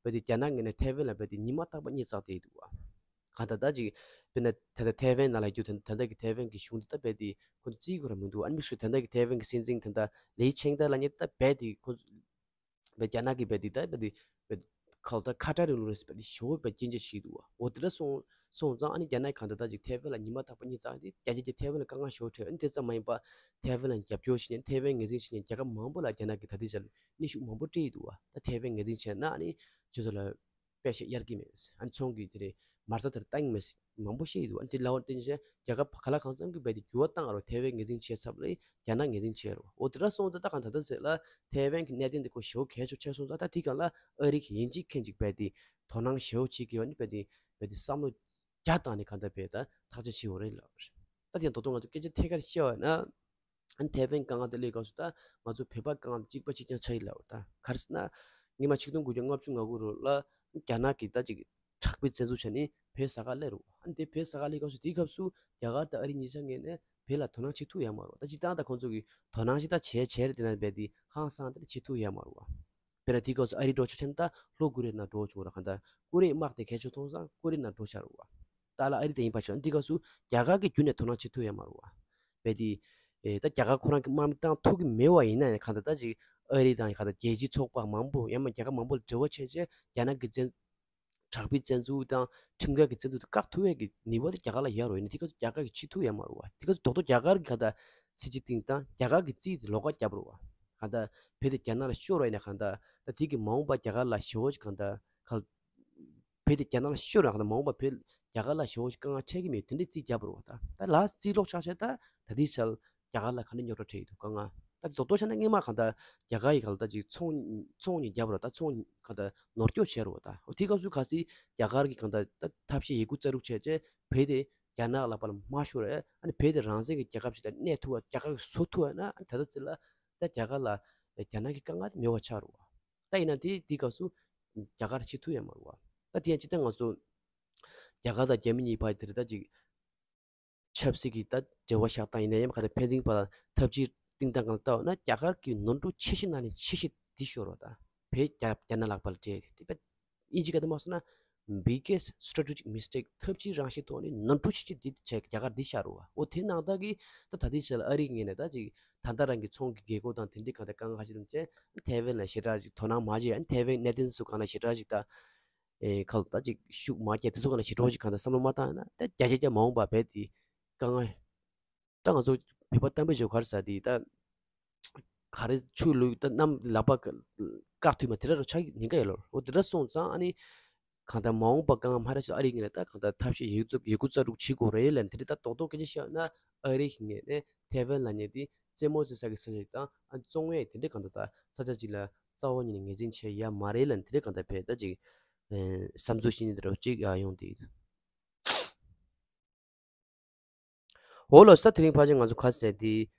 བས་དེ་རྒྱ་ནག་ངོས་ནས་ཐའེ་ཝན་ལ་བས་དེ་ཉི་མ་རྟག་པར་བརྙས་བཅུག་བསྡད་ཡི་འདུག་བ། ག་ད་ད་ཅིག་དཔེར་ན་ད་ད་ཐའེ་ཝན་ནང་ལ་རྒྱུ་ད་ད་ད་གི་ཐའེ་ཝན་གི་གཞུང་དེ་ད་བས་དེ་ཁོ་ཚོ་བརྩི་གི་ར་མི་འདུག་ཨ་ནི་དམིགས་སུ་ད་ད་གི་ཐའེ་ཝན་གི་སྲིད་འཛིན་ད་ད་ལི་ཆིང་ཏེ་ལབ་མཁན་ད་བས་དེ་ཁོ་ཚོ་བས་རྒྱ་ནག་གི་བས་དེ་ད་བས་དེ་བས་ཁ་ད་ཁ་བྲལ་རིང་ལུགས་རེད་ཟེར་བས་དེ་ཞེ་པོ་བས་སྐྱོན་བརྗོད་བྱེད་ཀྱི་འདུག་བ། འོ་དེ་འདྲ་སོང་ སོང་ཙང་ཨ་ནི་རྒྱ་ནག་གིས་གང་ལྟར་ད་ཅིག་ཐའེ་ཝན་ལ་ཉི་མ་རྟག་པར་གཉིད་ཚར་དེ་རྒྱ་ཆེ་གི་ཐའེ་ཝན་ལ་དཀའ་ངལ་ཞེ་པོ་འཕྲད། ཨ་ནི་དེ་ཙམ་མ་ཡིན་པར་ཐའེ་ཝན་ལ་རྒྱབ་སྐྱོར་བྱེད་མཁན་ཐའེ་ཝན་ངོས་འཛིན་བྱེད་མཁན་རྒྱལ་ཁབ་མང་པོ་ལ་རྒྱ་ནག་གིས་ད་ལྟའི་ཆར་གནོན་ཤུགས་མང་པོ་སྤྲད་ཡི་འདུག་བ། ད་ཐའེ་ཝན་ངོས་འཛིན་བྱས་ན་ཨ་ནི་ཁྱོད་ཚོ་ལ་པེ་ཤ་གཡར་གྱི་མེད། ཨ་ནི་ཚོང་གི་དེ་རེད་མ་རྩ་དེར་བཏང་གི་མེད་མང་པོ་བཤད་ཡི་འདུག་ཨ་ནི་དེ་ལ་བརྟེན་བྱས་རྒྱལ་ཁབ་ག་ལ་གང་འཚམ་གྱིས་རྦད་དེ་འགྱུར་བ་བཏང་ཡ་རོ། ཐའེ་ཝན་ངོས་འཛིན་བྱས་ཚར་ལ་རྒྱ་ནག་ངོས་འཛིན་བྱས་རོ། འོ་དེ་འདྲ་སོང་ཙང་ད་གང་ད་ལྟ་ཟེར་ལ་ཐའེ་ཝན་གྱི་གནད་དོན་དེ་ཁོ་ཞེ་པོ་གལ་ཆེ་ཆེ་སོང་ཙང་ད་དེ་གང་ལ་ཨ་རི་གི་ཡིན་གཅིག་མཁན་གཅིག་རྦད་དེ་དོ་སྣང་ཞེ་པོ་བྱེད་ཀྱི་ཡོད་ནི་རྦད་དེ་རྦད་དེ་བསམ་བློ་རྒྱ་བཏང་ནས་གང་ད་རྦད་ད་ཐག་གཅོད་བྱེད་འོ་རེད་ལབ། ད་དེ་ཡང་ད་དུང་ང་ཚོ་སྐད་ཆ་ཐད་ཀར་བཤད་པ་ན། ཨ་ནི་ཐའེ་ཝན་དཀའ་ངལ་དེ་སླེབས་སྐབས་སུ་ད་ང་ཚོ་བོད་པ་དཀའ་ངལ་དེ་གཅིག་པ་གཅིག་རྐྱང་ཆགས་ཡིན་ལབ། ད་ག་རེ་ཟེར་ན་སྔོན་མ་ཆིག་སྟོང་དགུ་བརྒྱ་ལྔ་བཅུ་ང་དགུ་ལོ་ལ་རྒྱ་ནག་གིས་ད་ཅིག་དྲག་པོའི་བཙན་འཛུལ་བྱས་ནས་བོད་ས་ཁ་སླེབས་རེད་བ། ཨ་ནི་དེ་བོད་ས་ཁ་སླེབས་སྐབས་སུ་དེའི་སྐབས་སུ་རྒྱ་གར་དང་ཨ་རི་གཉིས་ཆ་ངོས་ནས་བོད་ལ་དོ་སྣང་བྱེད་ཐུབ་ཡོད་མ་རེད་བ། ད་སྤྱིར་བཏང་ད་ཁོང་ཚོ་གིས་དོ་སྣང་ཞིག་ད་བྱས་བྱས་རེད་དེ་ན་རྦད་དེ་ཧང་སང་དེ་འདྲ་བྱེད་ཐུབ་ཡོད་མ་རེད་བ། དཔེར་ན་དེའི་སྐབས་སུ་ཨ་རི་འགྲོ་ཆོག་ཆ་ན་ད་ལྷོ་ཀོ་རི་ཡ་ནང་འགྲོ་ཆོག་ར། གང་ལྟར་ཀོ་རི་ཡའི་དམག་དེ་གལ་ཆེ་མཐོང་ཙང་ཀོ་རི་ཡ་ནང་འགྲོ་ཆགས་རེད་བ། ད་ལ་ཨ་རི་དེ་ཡིན་པ་ཆོག་འདི་སྐབས་སུ་རྒྱ་གར་གྱི་རྒྱུན་ནས་དོ་སྣང་བྱེད་ཐུབ་ཡོད་མ་རེད་བ། རྦད་དེ། ཨེ་ད་རྒྱ་གར་ཁོ་རང་གི་དམག་མི་བཏང་ཐུབ་ཀྱི་མེད་པ་ཡིན་ན་ཡང་གང་ལྟར་ད་ཅིག་ཨ་རི་དང་གང་ལྟར་རྒྱལ་སྤྱིའི་ཚོགས་པ་མང་པོ་ཡང་ན་རྒྱལ་ཁབ་མང་པོ་ལ་འབྲེལ་བ་བྱས་བྱས་རྒྱ་ནག་གི་བཙན་དྲག་པོའི་བཙན་འཛུལ་དང་ཁྲིམས་འགལ་གྱི་བཙན་འཛུལ་དེ་བཀག་ཐུབ་ཡས་ཀྱི་ནུས་པ་དེ་རྒྱ་གར་ལ་ཡོད་རེད་བ། ཡིན་ན་དེ་སྐབས་སུ་རྒྱ་གར་གྱིས་བྱེད་ཐུབ་ཡོད་མ་རེད་བ། དེ་སྐབས་སུ་རྡོག་རྡོག་རྒྱ་གར་གྱི་གང་ལྟར་སི་ཅིན་ཕིང་དང་རྒྱ་གར་གྱི་རྩིས་དེ་ལོགས་ཀ་བརྒྱབ་རེད་བ། གང་ལྟར་བོད་དེ་རྒྱ་ནག་ལ་ཤོར་བ་ཡིན་ན་གང་ལྟར་ད་དེ་གི་མ་འོངས་པ་རྒྱ་གར་ལ་ཞེ་པོ་ཅིག་གང་ལྟར་ག་བོད་དེ་རྒྱ་ནག་ལ་ཤོར་ཡང་མ་འོངས་པ་བོད་རྒྱ་གར་ལ་ཞེ་པོ་ཞིག་དཀའ་ངལ་འཕྲད་ཀྱི་མེད་དེ་འདྲའི་རྩིས་བརྒྱབ་པ་རེད་བ། ད་ད་ལ་རྩིས་ལོག་ཆགས་བྱས་ད་ད་ལྟའི་ཆར་རྒྱ་གར་ལ་ག་འདྲ་རྙོག་དྲ་འཕྲད་ཀྱི་འདུག་དཀའ་ངལ་ད་རྡོག་རྡོག་ཆ་ན་སྔོན་མ་གང་ལྟར་རྒྱ་གར་ཡི་གང་ལྟར་ཅིག་ཚོང་ཚོང་གཉིས་བརྒྱབ་རེད་བ། ད་ཚོང་གང་ལྟར་ནོར་སྐྱོབ་བྱས་རེད་བ། ད་འོ་དེའི་སྐབས་སུ་གལ་སྲིད་རྒྱ་གར་གྱི་གང་ལྟར་ད་ཐབས་ཤེས་ཡི་གུ་རྩལ་སྤྲུགས་བྱས་རྗེས་བོད་དེ་རྒྱ་ནག་ལག་པ་ལ་མ་ཤོར་རེད། ཨ་ནི་བོད་དེ་རང་བཙན་གྱི་རྒྱལ་ཁབ་ཅིག་ལ་གནས་ཐུབ་པ་རྒྱ་གར་གྱིས་བཟོ་ཐུབ་པ་ན་ཨ་ནི་ད་ལྟ་ཚེ་ལ་ད་རྒྱ་གར་ལ་རྒྱ་ནག་གི་དཀའ་ངལ་དེ་མེད་པ་ཆགས་རེད་བ། ད་ཡིན་ན་དེ་དེའི་སྐབས་སུ་རྒྱ་གར་བྱེད་ཐུབ་ཡོད་མ་རེད་བ། ད་དེ་ཡང་སྤྱིར་བཏང་ང་ཚོ་རྒྱ་གར་དང་རྒྱ་མི་གཉིས་བར་དེར་ད་ཅིག་ཆབ་སྲིད་ཀྱི་ད་འབྲེལ་བ་བཞག་སྟངས་ཡིན་ན་ཡང་ག་ད་ཕན་ཚུན་བར་ལ་འཐབ་ཇུས་སྟེང་སྟངས་སྒང་ལ་ལྟ་བ་ན་རྒྱ་གར་གྱི་ནོར་འཁྲུལ་ཆེ་ཤོས་ནང་ནས་ཆེ་ཤོས་འདི་ཤོར་བ་དང་བོད་རྒྱ་རྒྱ་ནག་ལག་པ་ལ་སྤྲད་དེ་བས་དབྱིན་ཇི་སྐད་དུ་མ་སོང་ན་biggest strategic mistake ཐབས་ཇུས་རང་བཞིན་ཐོག་ནས་ནོར་འཁྲུལ་ཆེ་ཤོས་འདི་བྱས་རྒྱ་གར་འདི་ཤར་བ། འོ་དེ་ནང་ལྟར་གྱི་ད་ད་ལྟའི་ཆར་ལ་ཨ་རི་ངོས་ནས་ད་ཅིག་ད་ལྟ་རང་གི་ཚོང་གི་དགོས་མཁོ་དང་དེ་འདྲའི་གང་ལྟར་དཀའ་ངལ་ཁ་ཤས་ཐོན་རྗེས་ཐའེ་ཝན་ལ་ཞེ་དྲག་ཅིག་དོ་སྣང་མ་བྱས། ཨ་ནི་ཐའེ་ཝན་གནད་དོན་སུ་གང་ལ་ཞེ་དྲག་ཅིག་ད་ཨེ་ཁ་ལ་ད་ཅིག་ཤུགས་མ་རྒྱག་དེ་ཚོ་གང་ལ་ཞེ་དྲག་ཅིག་གང་ལྟར་བསམ་བློ་མ་བཏང་ན་ད་རྒྱ་རྒྱ་རྒྱ་མ་འོངས་པ་བས་དེ་དཀའ་ངལ་ད་ང་ཚོ་བོད་པ་གཏམ་དཔེ་བརྗོད་ག་རེ་ཟེར་དེ་ད་ག་རེ་ཆུ་ལུག་ད་གནམ་ལག་པ་བཀག་ཐུབ་མ་དེ་འདྲ་རུ་ཆགས་ཉེན་ཁ་ཡོད་ལོ། འོ་དེ་འདྲ་སོང་ཙང་ཨ་ནི་གང་ལྟར་མ་འོངས་པ་དཀའ་ངལ་མ་རག་ཆེད་ཨ་རི་ངོས་ནས་ད་གང་ལྟར་ཐབས་ཤེས་ཡིག་གཟུགས་ཡི་གུ་རྩལ་སྤྲུགས་བྱེད་དགོས་རེད་ལབ་དེ་འདྲ་ད་རྡོག་རྡོག་སྐད་ཆ་བཤད་ན་ཨ་རི་ངོས་ནས་ཐའེ་ཝན་ལབ་མཁན་དེ་རྩེད་མོ་རྩེ་ས་གི་ས་ཆ་ཞིག་དང་ཨ་བཙོང་ཡས་དེ་འདྲ་གང་ལྟར་ད་ས་ཆ་ཅིག་ལ་རྩ་བ་ཉིད་ནས་ངོས་འཛིན་བྱས་ཡ་མ་རེད་ལབ་དེ་འདྲ་གང་ལྟར་བས་ད་ཅིག་བསམ་ཚུལ་བཤད་ནི་དེ་འདྲ་ཅིག་ཡོང་དེ། འོ་ལགས་སོ། ད་དེ་རིང་ཕལ་ཆེར་ང་ཚོ་ག་ཟེར་དེ།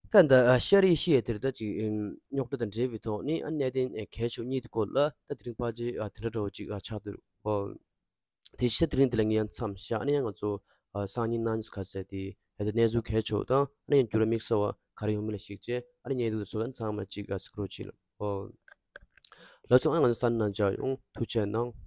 ད་ལྟ་ཨ་ཤར་ཨེ་ཤི་ཡའི་དེར་ད་ཅིག་ཨམ་རྙོག་དྲ་དང་འབྲེལ་བའི་ཐོག་ནས་ཨ་གནད་དོན་ཨ་གལ་ཆེ་གཉིས་ཀྱི་སྐོར་ལ་ད་དེ་རིང་ཕལ་ཆེར་ཨ་དེ་འདྲ་འདྲ་བོ་ཅིག་ཨ་ཆགས་འདུག་ཨོ། དེ་ཕྱིར་དེ་རིང་འདི་ལ་ངས་ཡང་མཚམས་བཞག་ནས་ཡང་ང་ཚོ་ཨ་སང་ཉིན་གནངས་ཉིན་ག་ཟེར་དེ་ད་ལྟ་གནས་ཚུལ་གལ་ཆེ་བ་དང་ཨ་ནི་ཡང་འགྱུར་བ་དམིགས་བསལ་བ་ག་རེ་ཡོང་མིན་ལ་གཞིགས་བྱས་ཨ་ནི་ཉན་འདུག་ཚོ་ཚང་མ་ཅིག་ཨ་གཟིགས་རོགས་བྱེད་ལ་ཨོ། ལགས་སོ། ཨ་ང་ཚོ་ས་ནང་མཇལ་ཡོང་། ཐུགས་རྗེ་གནང་།